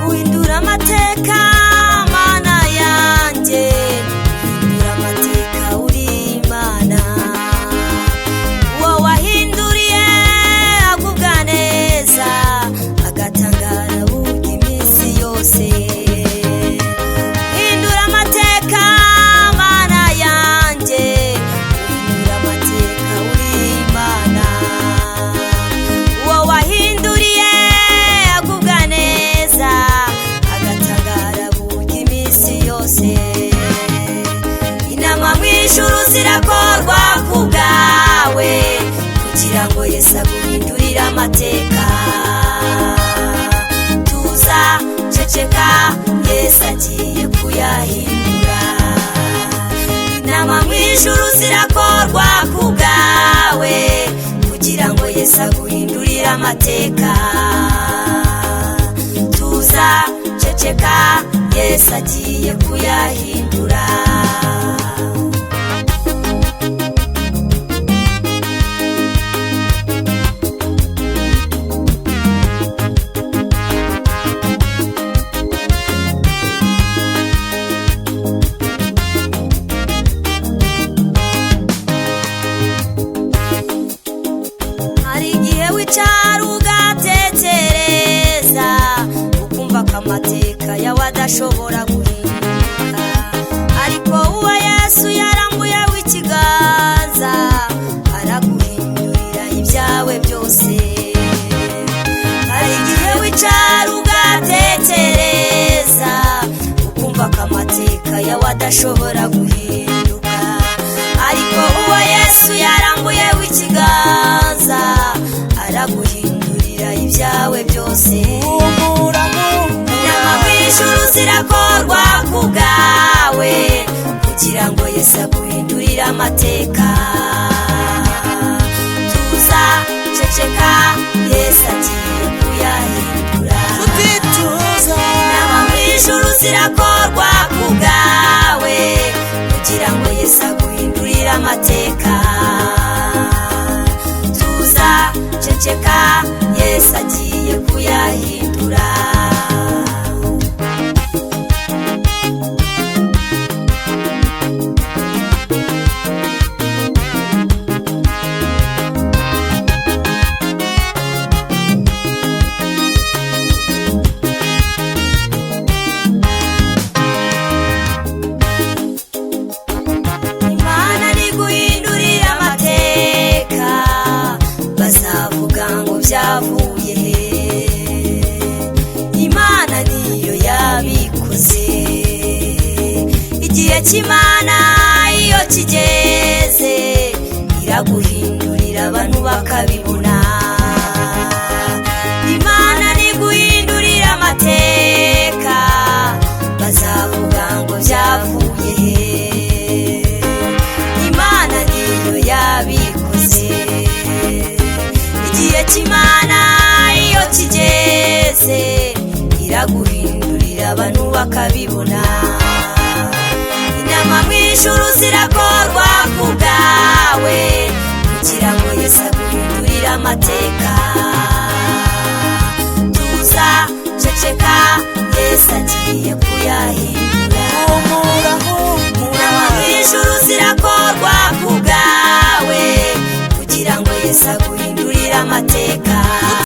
Uhindura amateka Mana yanjye, uhindura amateka uri Imana. Uwo wahinduriye agubwa neza, agatangara burya iminsi yose. Hindura amateka Mana yanjye, uhindura amateka uri Imana. Uwo wahinduriye agubwa neza, agatangara burya iminsi yose. Inama mu ijuru zirakorwa ku bwawe, kugira ngo Yesu aguhindurire amateka. Tuza ceceka, Yesu agiye kuyahindura. Inama mu ijuru zirakorwa ku bwawe, kugira ngo Yesu aguhindurire amateka. Tuza ceceka, Yesu agiye kuyahindura. Hari igihe wicara ugatekereza, ukumva ko amateka yawe adashobora guhinduka, ariko uwo Yesu yarambuyeho ikiganza, araguhindurira ibyawe byose. Hari igihe wicara ugatekereza, ukumva ko amateka yawe adashobora guhinduka, ariko uwo Yesu yarambuyeho ikiganza, araguhindurira ibyawe byose. Humura humura. Inama mu ijuru zirakorwa ku bwawe, kugira ngo Yesu aguhindurire amateka. Tuza ceceka, Yesu agiye kuyahindura. Nshuti tuza. Inama mu ijuru zirakorwa ku bwawe, kugira ngo Yesu aguhindurire amateka. Tuza ceceka, Yesu agiye kuyahindura. Imana niguhindurira amateka, bazavuga ngo byavuye he? Imana niyo yabikoze. Igihe cy'Imana iyo kigeze, iraguhindurira abantu bakabibona. Imana niguhindurira amateka, bazavuga ngo byavuye he? Imana niyo yabikoze. Igihe cy'Imana iyo kigeze, iraguhindurira abantu bakabibona. Inama mu ijuru zirakorwa ku bwawe, kugira ngo Yesu aguhindurire amateka. Tuza ceceka, Yesu agiye.